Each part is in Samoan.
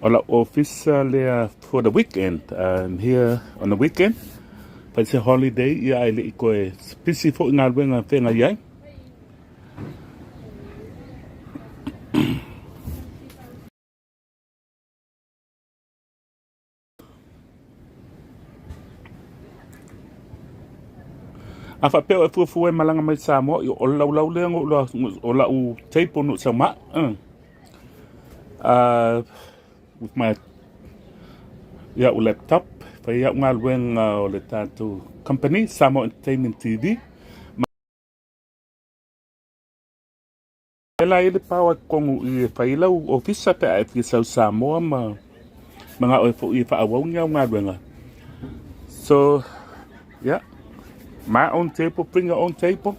O lau ofisa lea for the weekend. I'm here on the weekend. Fai se holiday ia ai le i koe busy foi galuega feagai ai. A faapea o e fuafua e malaga mai Samoa, ia o le laulau lea o lau table no sau ma. With my ia'u laptop, fai au galuega o le tatou company, Samoa Entertainment TV. E la i le pao ai totonu i e fai lau ofisa pe a e fia sau Samoa ma manao e foi e faaauau ni au galuega. So, yeah, my own table, bring your own table.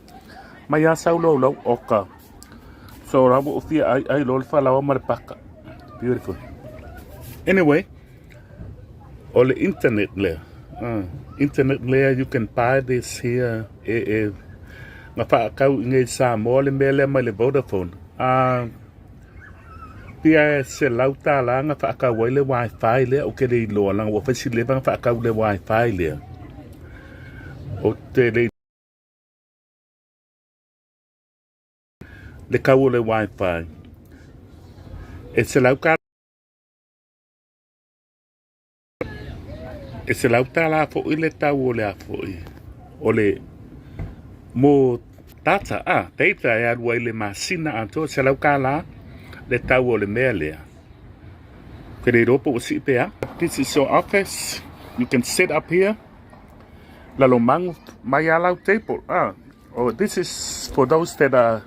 Mai a sau lau lau oka. So, la ua fia ai ai lo le falaoa ma le paka. Beautiful. Anyway, o le internet lea. Internet lea you can buy this here e e na whaakau i ngei Samoa le mea lea mai le Vodafone. Pia e $100 na whaakau ai le wifi lea o ke le iloa langa ua whai si leva na whaakau le wifi lea. O te le le kau o le wifi. E $100 E $100 foi le tau o le a foi o le mo data a data e alu ai le masina atoa $100 le tau o le mea lea. Ke le iloa po ua sii pe a. This is your office. You can sit up here. Lalomagu mai a lau table. Ah, oh, this is for those that are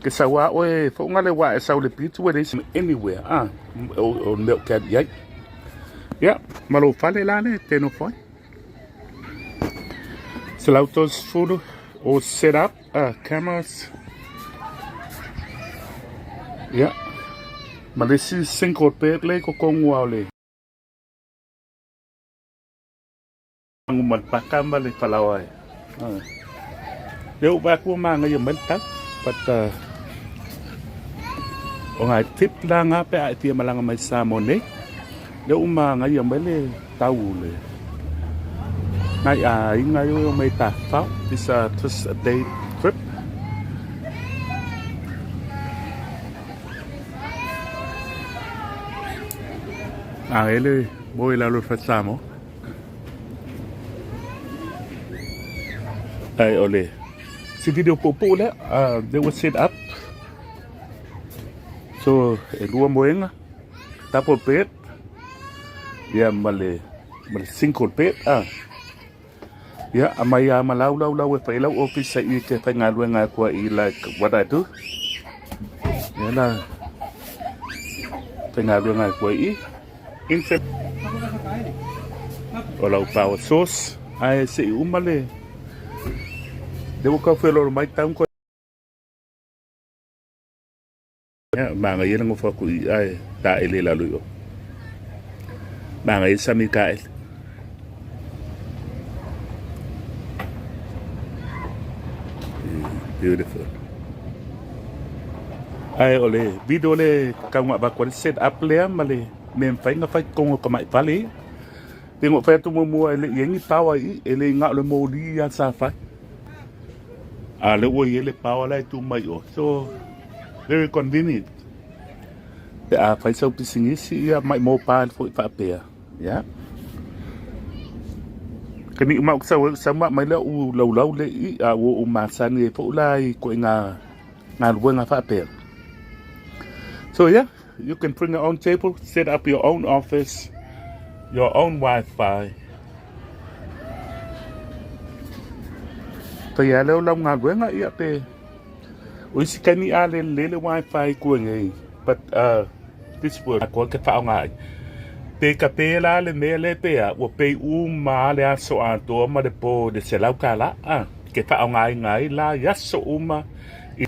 Ke sau a oe foʻoga le wa e sau le pitu e leisi anywhere a o le mea o ke ali ai. Ia, ma lou fale la le te nofo ai. 130 all set up, cameras. Ia, ma le isi single bed le i totonu lava o le. Agu ma le paka ma le falaoa e. Lea ua vaai atu ua manaia mai le tau but o nai tip la nga pe a e fia malaga mai Samoa nei lea ua manaia mai le tau o le nai aiga e o mai tafafao. This a just a day trip. A ele moe i lalo o le fale Samoa. Ai o le si video puupuu lea they were set up so e lua moega double bed ia ma le ma le single bed ah ia aumai lava ma lau lau lau e fai lau office i ke faigaluega atu ai like what I do ia la faigaluega atu ai i Insert o lau power source ae se i uma le le ua tau felolo mai tau ko ia manaia le nofo atu i ae taele i lalo i o manaia sami taele. Beautiful. Ae o le video le tau na avatu ai le set up lea ma le mea e mafai ona fai totonu o tamai fale ia. Pei ona ou fai atu muamua e le i i ai ni power i i, e le i na o le moli lava sa fai. A o lea ua i ai le power la e tu mai i o. So, very convenient. Pe a fai sau pisinisi ia mai mobile foi faapea. Ia. Ke ni uma sau sau ma mai le u laulau le i a ua ou masani ai foi la i koʻiga galuega faapea. So yeah, you can bring your own table, set up your own office, your own wifi. Fai lea o lau galuega ia pe o isi taimi a le lelei le wifi i koe nei but this work koe ke whaonga ai. Pe ka pēlā le mea le pea, ua pei uma lava le aso atoa ma le pō i le $100 a ke whaongainga ai la i aso uma i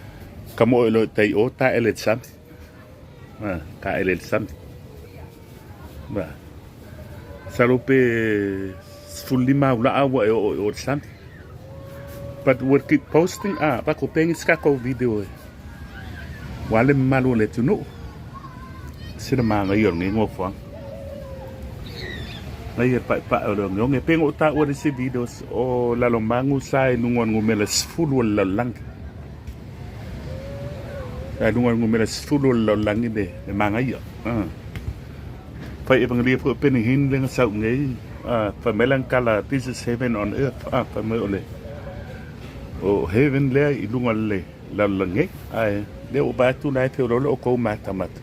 ka moe loa i tai o taele le sami. A, taele le sami. Ma, masalo pe 15 aula'a ua e oo i o le sami. But we'll keep posting, a, pa ko pengi se kako video e. Ua le mamalu o le atunuu. Sina manaia o lenei nofoaga. Nai e paepae o le ogeoge. Pei ona ou taua i le isi videos, o Lalomanu sa i luga o le numera 10 o le lalolagi. Sa i luga o le numera 10 o le lalolagi le, le manaia. Ah. Fai evangelia foi o Benny Hinn lea na sau nei. Ah, fai mai lana tala, this is heaven on earth. Ah, fai mai o le o heaven lea i luga o le lalolagi nei. Ae lea ua vaai atu la e feoloolo outou matamata.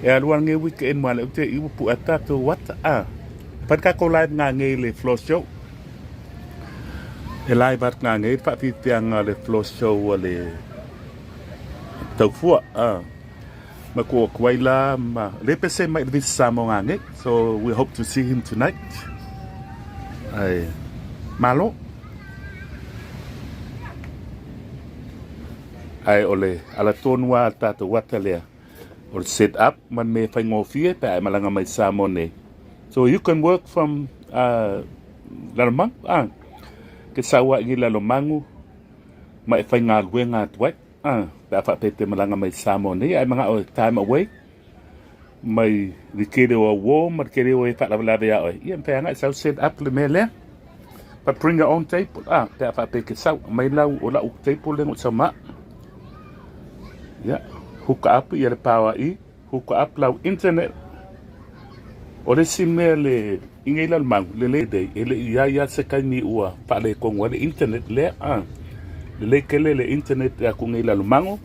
E alu a lenei weekend ma le te iwa pu a tatou ata. Ah, fai le tatou live ngā nei le floor show. E live atu ngā nei whaafifianga le floor show a le taufua. Ah, ma ko kuai la ma le pese mai le visa Samoa ngā nei. So we hope to see him tonight. Ai, malo. Ae o le ala tonu lava a le tatou ata lea, o le set up ma le mea e faigofie pe a e malaga mai Samoa nei. So you can work from uh, Lalomanu, ah, ke sau ai i Lalomanu ma e faigaluega atu ai, ah, pe a faapea e te malaga mai Samoa nei, ae manao e time away mai le tele o auō ma le tele o e faalavelave ia oe, ia mafai lava ona e sau set up le mea lea. But bring your own table, ah, pe a faapea e te sau, aumai lau, o lau table lea na ou sau ma au. Ia, hook up ia le power i, hook up lau internet. O le isi mea le, i nei lalomanu, lelei dei, e le i iai lava se taimi ua faaletonu ai le internet lea, ah. Lelei tele le internet e atu nei lalomanu,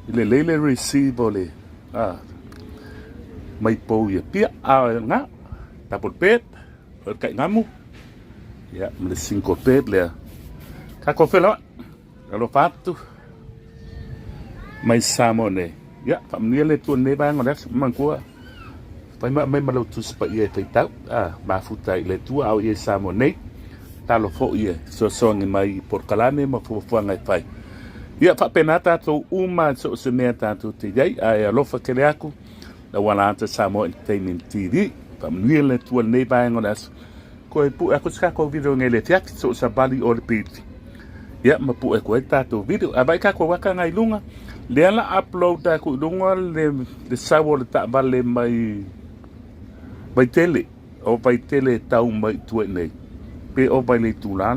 Lelei le receive o le a mai pou ia pia a nga double bed o le kaigamu ia ma le single bed lea tatou feiloai alofa atu mai Samoa nei ia faamanuia le Atua i lenei vaega o le aso manatua fai ma aumai ma lau tusi paia e faitau a mafuta i le Atua a o ia i Samoa nei talo foi e fesoasoani mai i polokalame ma fuafuaga e fai. Ia faapena tatou uma so o se mea tatou te iai, ae alofa tele atu lau ala ata Samoa Entertainment TV. Faamanuia le Atua i lenei vaega o le aso. Toe pue atu se tatou video nei le afiafi, so o savali o le pili. Ia ma pue atu ai le tatou video. Ae vaai tatou ata nai luga, lea la upload atu i luga le, le sau o le taavale mai Vaitele. O Vaitele e tau mai i tua i nei, pe o Vaileitula.